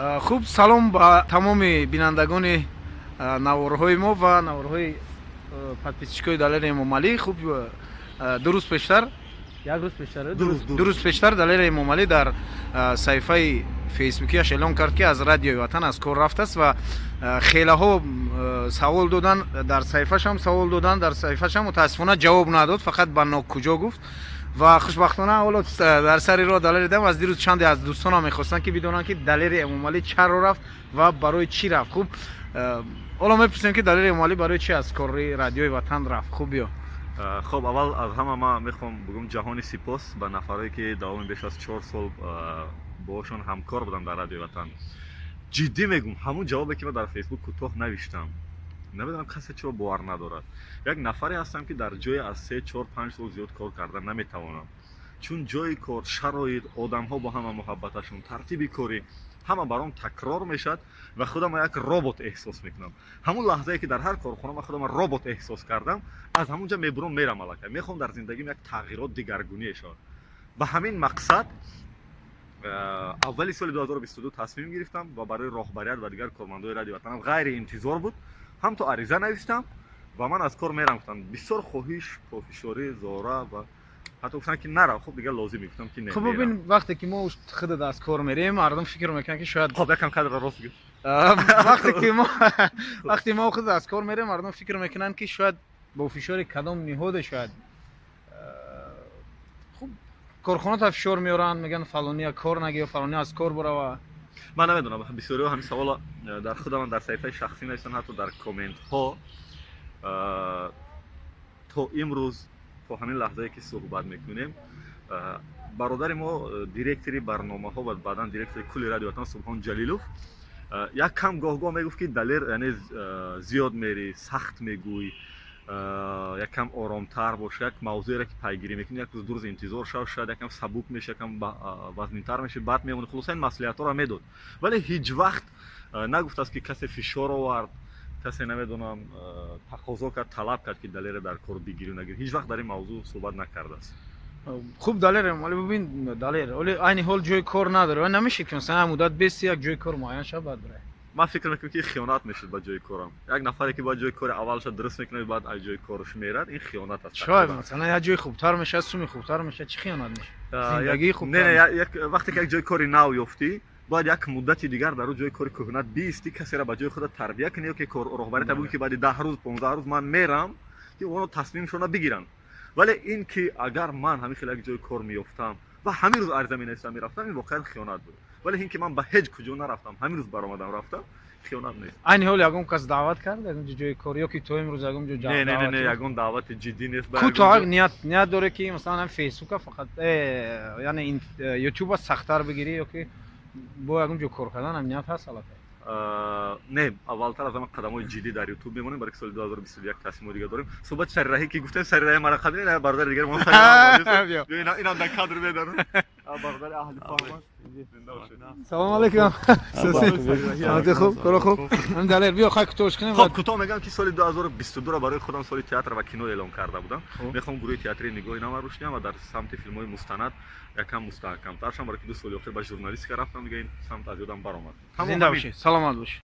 Хуб, салом ба тамоми бинандагони наворҳои мо ва наворҳои подписчикои Далери Эмомалӣ. Хуб, 2 рӯз пештар, як рӯз пештар, 2 рӯз пештар Далери Эмомалӣ дар саҳифаи фейсбукияш эълон кард, ки аз Радиои Ватан аз кор рафтааст, ва хелаҳо савол додан дар саҳифашам, савол додан дар саҳифашам. Мутаассифона, ҷавоб надод, фақат ба нокуҷо гуфт. Ва хушбахтона, ҳоло дар сари роҳ Далери дидам. Аз дирӯз чанде аз дӯстонам мехостанд, ки бидонанд, ки Далери Эмомалӣ чаро рафт ва барои чӣ рафт. Хуб, ҳоло мепурсем, ки Далери Эмомалӣ барои чӣ аз кори Радиои Ватан рафт. Хуб, биё. Хоб, аввал аз ҳама ман мехоҳам бигӯм ҷаҳони сипос ба нафарое, ки давоми беш аз 4 сол боҳошон ҳамкор будам дар Радиои Ватан. Ҷиддӣ мегӯм, ҳамун ҷавобе, ки ман дар Фейсбук кӯтоҳ навиштам, намедонам, касе чиро бовар надорад. Як нафаре ҳастам, ки дар ҷое аз 3, 4, 5 сол зиёд кор карда наметавонам, чун ҷои кор, шароит, одамҳо бо ҳама муҳаббаташон, тартиби корӣ, ҳама бар он такрор мешавад ва худамро як робот эҳсос мекунам. Ҳамун лаҳзае, ки дар ҳар корхона ман худамро робот эҳсос кардам, аз ҳамун ҷа мебурам, мерам. Аллакай мехоҳам дар зиндагим як тағйирот, дигаргуние шавад. Ба ҳамин мақсад аввали соли 2022 тасмим гирифтам ва барои роҳбарият ва дигар кормандои Радиои Ватанам ғайриинтизор буд, ҳам то ариза навистам ва ман аз кор мерам гуфтам. Бисёр хоҳиш, пофишорӣ, зора ва ҳатто гуфтанд, ки нарав, хуб, дигар лозим, гуфтам, ки не. Хуб, бибин, вақте ки мо худат аз кор мерем, мардум фикр мекунанд, ки шояд Хоб, якам кадрро рост гир. Вақте мо худ аз кор мерем, мардум фикр мекунанд, ки шояд бо фишори кадом ниҳоде, шояд хуб, корхоната фишор меоранд, мегӯянд, фалония кор нагир, фалония аз кор бурава. Ман намедонам, бисёриҳо ҳамин савола дар худамон дар саҳифаи шахсӣ нависанд, ҳатто дар комментҳо. То имрӯз, то ҳамин лаҳзае, ки суҳбат мекунем, бародари мо, директори барномаҳо ва баъдан директори кулли Радио Ватан Субҳон Ҷалилов, як кам гоҳ-гоҳ мегуфт, ки Далер, яъне зиёд мерӣ, сахт мегӯй, як кам оромтар бош, як мавзӯеро, ки пайгирӣ мекунӣ, як рӯз, 2 рӯз интизор шав, шояд якам сабук меша, якам вазнинтар меша, баъд мемонӣ. Хулоса, ин маслиҳатҳоро медод, вале ҳеҷ вақт нагуфтааст, ки касе фишор овард, касе, намедонам, тақозо кард, талаб кард, ки Далера дар кор бигирӣ, нагирӣ. Ҳеҷ вақт дар ин мавзӯъ суҳбат накардааст. Хуб, Далер, вале бибин, Далер, вале айни ҳол ҷои кор надорӣ ва намешид, ки масалан муддат бести, як ҷои кор муайян шавад, баъд бирай? Ман фикр мекунам, ки хиёнат мешуд ба ҷои корам. Як нафаре, ки бояд ҷои кори аввалша дуруст мекунад, баъд аз ҷои кораш мерад, ин хиёнат аст. Шояд, масалан, як ҷои хубтар мешавад, суми хубтар мешавад, чӣ хиёнат мешавад? Зиндагии хубтар. Не, вақте ки як ҷои кори нав ёфтӣ, бояд як муддати дигар дар он ҷои кори кӯҳнат биистӣ, касеро ба ҷои худат тарбия кунӣ ё ки роҳбарията бигӯӣ, ки баъди 10 рӯз, 15 рӯз ман мерам, ки оно тасмимшона бигиранд. Вале ин ки агар ман ҳамин хел як ҷои кор меёфтам ва ҳамин рӯз ариза менависам, мерафтам, ин воқеан хиёнат буд. Вале ин ки ман ба ҳеҷ куҷо нарафтам, ҳамин рӯз баромадам, рафтам, хиёнат нест. Айни ҳол ягон кас даъват кард ягон ҷои кор ё ки то имрӯз ягон ҷо? Не, не, не, ягон даъвати ҷиддӣ нест. Кӯтоҳ ният доре, ки масалан Фейсбука фақат, яъне Ютуба сахттар бигирӣ ё ки бо ягон ҷо кор кардан ҳам ният ҳаст аллакай? Не, аввалтар аз ҳама қадамҳои ҷиддӣ дар Ютуб мемонем, барои ки соли 2021 тасмимҳои дигар дорем. Суҳбати сари раҳӣ ки гуфтем, сари раҳи мара қабил, бародари дигар мо, инам дар кадр медарам, бародари аҳли фаҳм. Салому алейкум, саломати, хуб, коро хуб. Далер, биё, хай, кӯтоҳш кунем. Хоб, кӯтоҳ мегӯям, ки соли 2022-ро барои худам соли театр ва кино эълон карда будам. Мехоҳам гурӯҳи театрии «Нигоҳи нава» рушд диҳам ва дар самти филмҳои мустанад якам мустаҳкамтар шам, барои ки 2 соли охир ба журналистика рафтам, дига ин самт аз ёдам баромад. Зинда бошӣ, саломат бошӣ.